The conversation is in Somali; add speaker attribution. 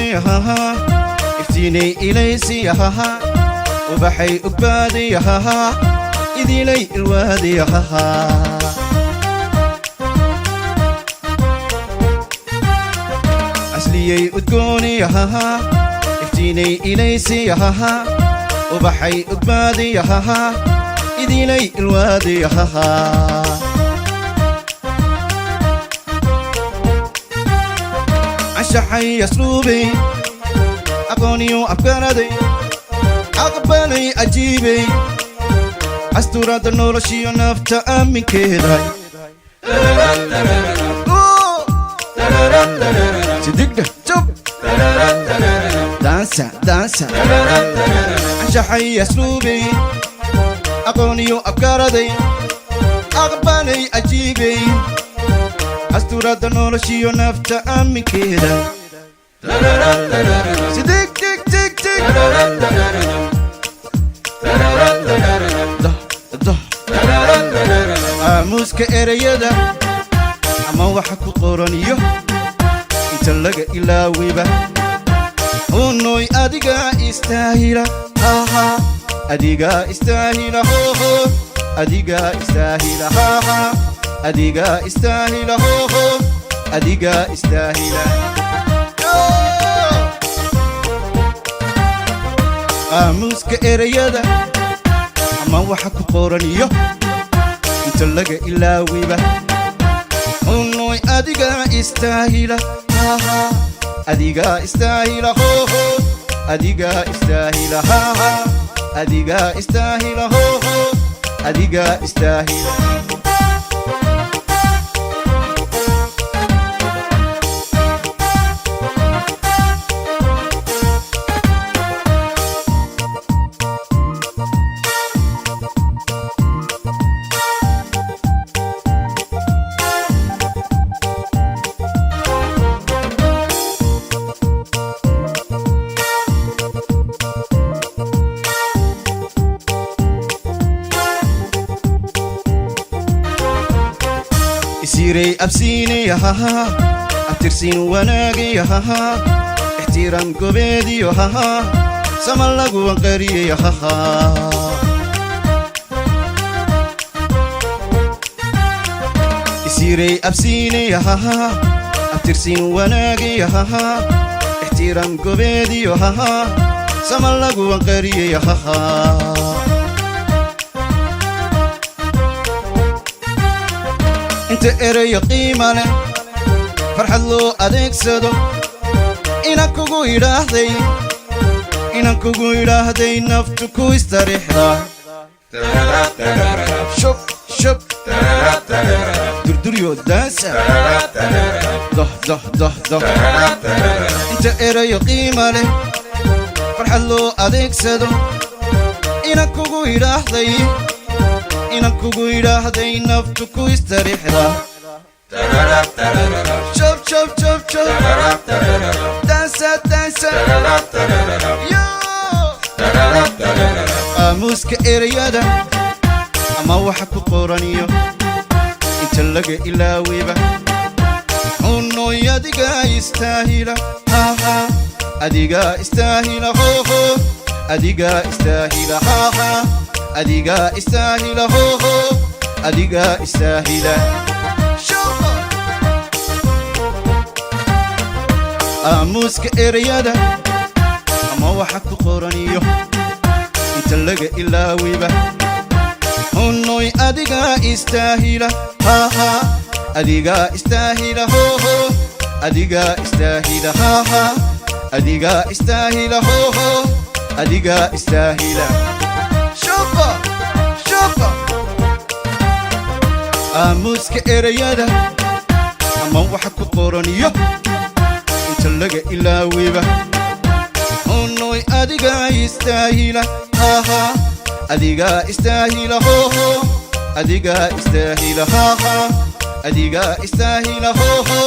Speaker 1: Udgooni, iftiinay ilaysi, ubaxay ugbaadi, idilay ilwaadi. Asliyey udgooni, iftiinay ilaysi, ubaxay ugbaadi, idilay ilwaadi. Anshaxay asluubay, aqooniyo afgaraday, aqbalay, ajiibay, asturaadda noloshiyo nafta aaminkeeday. Sidigdha jub, daansa daansa. Anshaxay asluubay, aqooniyo afgaraday, aqbalay, ajiibay, asturaadda noloshiyo nafta aaminkeeda. Sidig dig dig dig, dah dah. Aamuuska ereyada ama waxa ku qoran iyo inta laga ilaawiba, unoy adiga istaahila, haha, adiga istaahila, hoho, adiga istaahila, haha, adiga istaahila, hoho, adiga istaahila. Qaamuuska ereyada ama waxa ku qoran iyo inta laga ilaawiba, unoy adiga istaahila, haha, adiga istaahila, hoho, adiga istaahila, haha, adiga istaahila, hoho, adiga istaahila. Isiiray absiinay, abtirsiin wanaagay, ixtiraam gobeediyo, sama lagu wanqariyey. Isiiray absiinay, abtirsiin wanaagay, ixtiraam gobeediyo, sama lagu wanqariyey. Inta erayo qiima leh farxad loo adeegsado, inaan kugu idhaahday, inaan kugu idhaahday, naftu ku istariixda. Shub shub, durduryo, daansa, doh doh doh doh. Inta erayo qiima leh farxad loo adeegsado, inaan kugu idhaahday, inaan kugu idhaahday, naftu ku istariixda. Shub shub shub shub, daansa daansa. Yo, qaamuuska ereyada ama waxa ku qoran iyo inta laga ilaawiba, unoy adiga istaahila, haha, adiga istaahila, hoho, adiga istaahila, haha, adiga istaahila, hoho, adiga istaahila. Shuba. Qaamuuska ereyada ama waxa ku qoran iyo inta laga ilaawiba, unoy adiga istaahila, haha, adiga istaahila, hoho, adiga istaahila, haha, adiga istaahila, hoho, adiga istaahila. Shuba shuba. Qaamuuska ereyada ama waxa ku qoran iyo inta laga ilaawiba, unoy adiga istaahila, haha, adiga istaahila, hoho, adiga istaahila, haha, adiga istaahila, hoho.